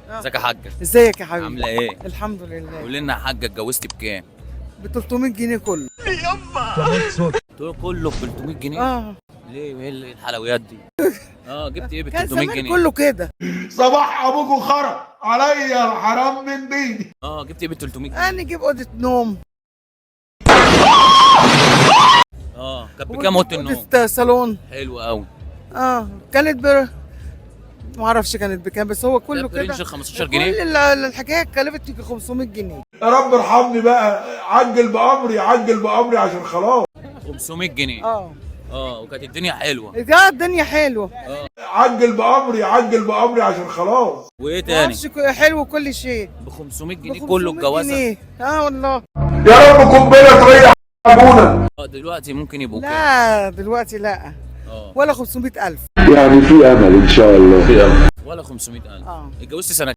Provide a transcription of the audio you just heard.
ازيك يا حاجة؟ ازيك يا حبيبي؟ عامله ايه؟ الحمد لله. قولي لنا يا حاجة، اتجوزتي بكام؟ ب 300 جنيه كله. كله ب 300 جنيه؟ اه. ليه؟ ايه الحلويات دي؟ جبت ايه ب كان 300 زمان جنيه؟ كله كده. صباح ابوكوا خرا عليا الحرام من ديني. جبت ايه ب 300 جنيه؟ انا نجيب اوضة نوم. كانت بكام اوضة النوم؟ اوضة صالون. حلو قوي. كانت ما اعرفش كانت بكام، بس هو كله كده. range 15 جنيه. كل الحكاية اتكلفت يجي 500 جنيه. يا رب ارحمني بقى، عجل بامري، عجل بامري عشان خلاص. 500 جنيه؟ اه. وكانت الدنيا حلوه. ده الدنيا حلوه. عجل بامري، عجل بامري عشان خلاص. وايه ما تاني؟ اعرفش، حلو كل شيء. ب 500 ب جنيه كله 500 الجوازه؟ جنيه. اه والله. يا رب قنبلة تريح ابونا. دلوقتي ممكن يبقوا كام؟ لا دلوقتي لا. ولا 500 ألف. يعني في امل ان شاء الله، في امل. ولا 500000؟ اه. اتجوزتي سنة